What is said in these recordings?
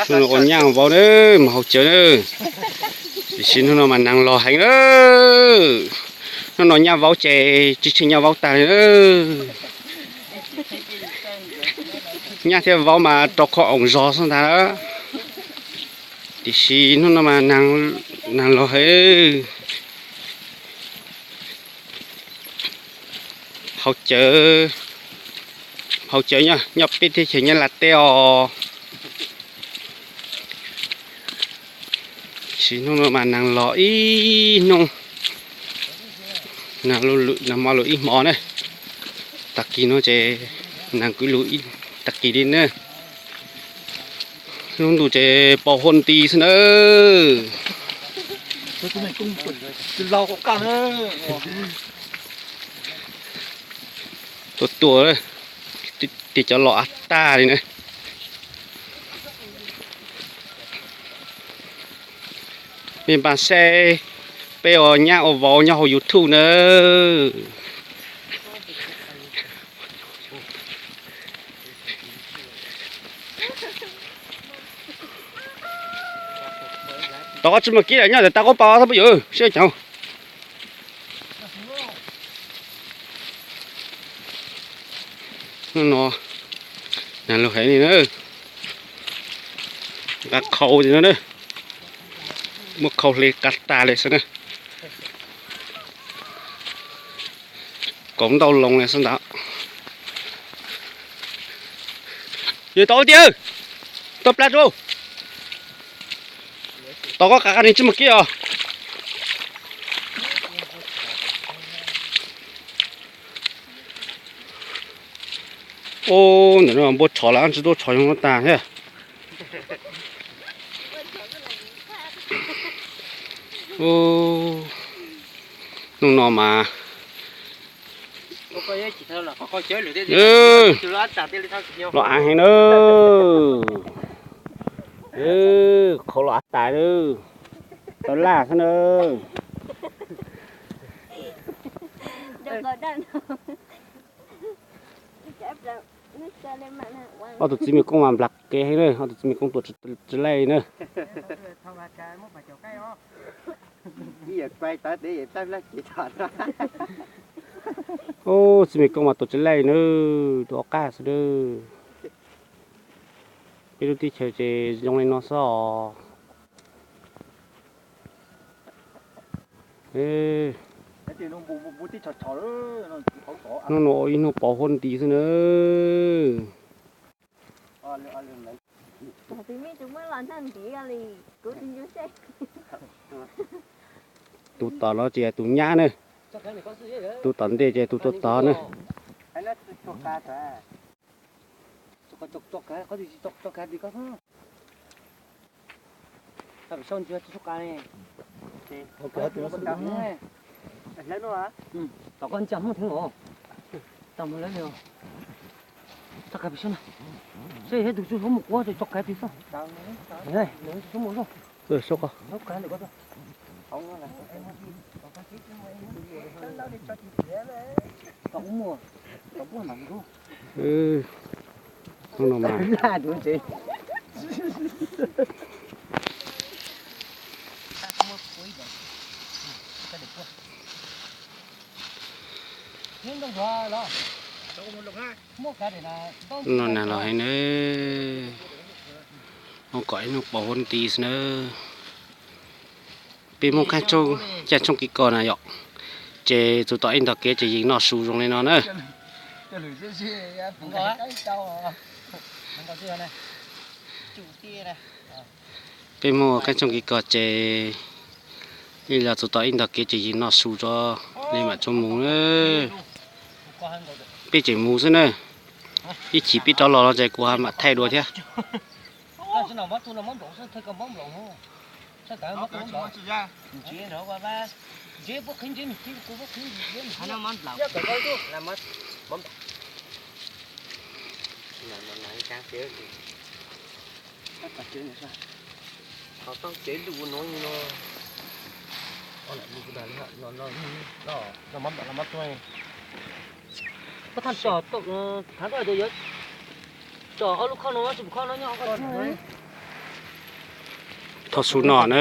Hnub no ua nyaj vauv na, mas haus cawv na. Tiam sis hnub no mas nag los heev na. Hnub no nyaj vauv ces tsis tsheej nyaj vauv tag li na. Nyaj thiab vauv mas rau khov oom zog xwb ntag. Tiam sis hnub no mas nag los heev. Haus cawv, haus cawv nyob peb teb chaws Nyab Laj teb os. Sim hnub no mas nag los ib hnub, nag lub lwm nag hmo lus ib hmo na. Tag kis no ces nag kwv lus tag kis li na. Lub ntuj ces paus huab nti xwb na. Tuaj tuaj, tias cov los av tag li na. Mej npaj saib peb ua nyab ua vauv nyob hauv YouTube na. Tau koj tsis muaj kiab nyob ntawm tag koj pas thab pub yawm siab ceev. Hnub no nag lug heev li na. Nqa khau no na, muab khau hle qab tag li xwb na. Kauv ntau loo li xwb ntag. Yog tau tiag, tau plab tsu. Tau koj qab qab ni tsis muaj kiab os. Ub, ntawm no npua tshov lawm tsis tuaj tshov yoov no tag thiab. Ub, hnub no mas los av heev na. Qhau los av tas na. Tau laj xwb na. Ob tug txiv me koob mas nplag kev heev na, ob tug txiv me koob tuaj tsis laij na. Ub, txiv me koob mas tuaj tsis laij na, tuaj ob qab xwb na. Peb lub teb chaws ces zoo li no xwb os. Hnub no ua ib hnub pov huab nti xwb na. Tus tom no ces yog tus nyab na, tus tom ntej ces tus tuaj tod na. Tom koj ntsia Hmoob theeb os. Tau mus lawv li. Txoj kais pem saib na. Seb thiab tus tsis hlub mus kuab txoj kais pem xwb. Tus tsis hlub mus zoj. Tau ub muag, tau puag mam ntub. Hnub no mas no nag los heev na. Muab kom ib hnub pov huab nti xwb na. Peb Hmoob caij tshoob kis kos na yom, ces txug tom ib ntog kev ces yeej noj su zoo li no na. Peb Hmoob caij tshoob kis kos ces ib los txug tom ib ntog kev ces yeej noj su tso li mam tso mus na. Peb tseem mus xwb na. Ib chim peb rov los no ces kuv ho mam thaij dua thiab. Thauj su no na.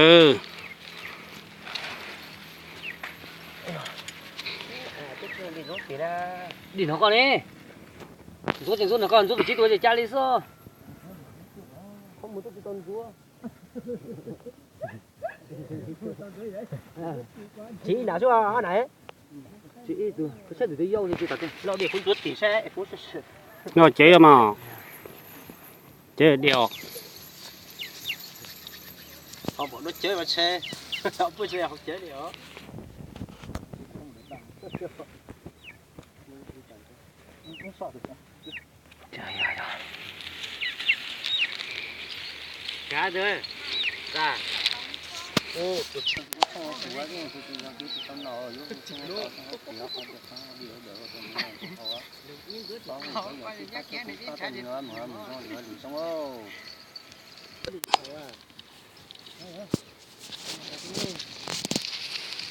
Dim no koj ne. Ntxuav ces ntxuav no koj ntxuav pes tsib tus ces ca li xwb. Tsis ib nram xwb na. Tsis ib tug, kuv saib tus twg yau li tsis tom kawg. Los dim kuv ntxuav tim saib kuv. No cev mas. Cev diam. Ho npaum no cev mas tshe, ho puas tshe ho cev li os.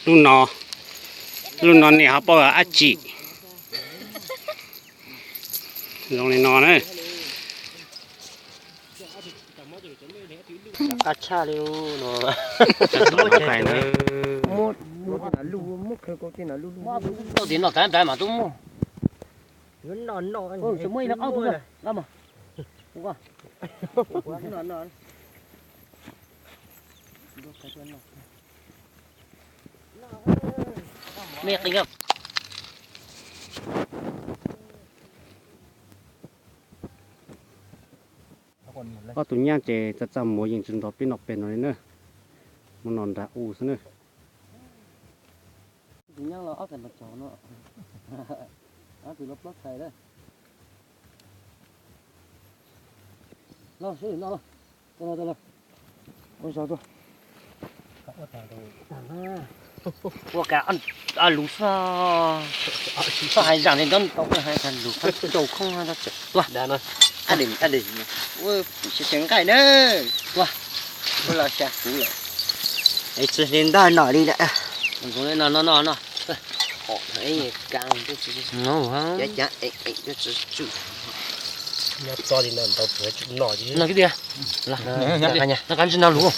Lub no, lub no niam ho paub dab tsi. Zoo li no na. Qab tshaj li no. Tau tim no tav nplav mas tub muaj. Muaj ib qab tus no, qab mas. Me qi. Ob tug nyab ces txaj txaj muag yeej tsis nrog peb noj pem no li na. Mus noj nrag u xwb na. Tus nyab los ob txhais npam tsaug no. Ob tug los plaub txhais lawm. Los seb no los. Tau los, tau los. Ua zog tuaj. Ua cas lus xwb. Txhob hais zam li ntawd, tau hais lus qab caus khoob tuaj. Ab, ua xyem nqaij na. Tuaj. Ua los xya kuv lawm. Es tsis hli ntawd no li lawm. Zoo li no no no no. Cav cav eem eem twb tsis tsum. Nyob txog li no ntau tus tsum no. No kib tiag. Noj qab tsis nrog lus.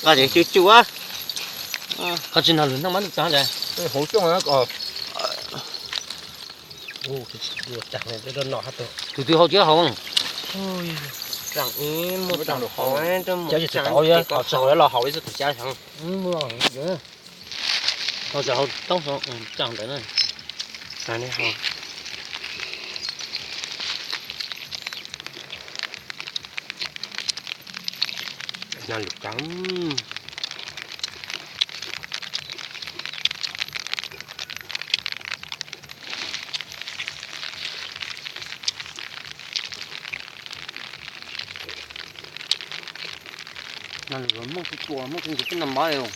Qab tsis nrog lus noj mab txog ntawd. Hauv xyoob no. Tus twg hau tsis hau. Tseem ib muaj tau hau, tseem hau los hau ib txoj tus xyab xyoo. Hau tseem hau toob hau tseem ntawd na. No lus coob. No lus Hmoob tsis tua, Hmoob tsis ntxim teb no mov li os.